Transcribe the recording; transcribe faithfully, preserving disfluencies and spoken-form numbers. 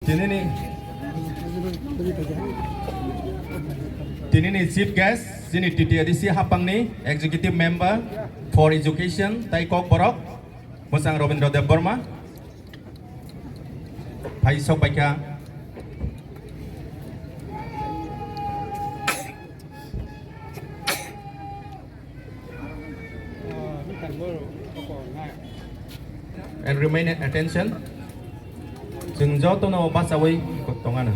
Tinini, tinini chief guest, chini T T A D C hapangni executive member for education tai Kokborok, Mwchang Robindra Debbarma. Phai sok paikha. And remain at attention. Chwng jotono bachawi tongana.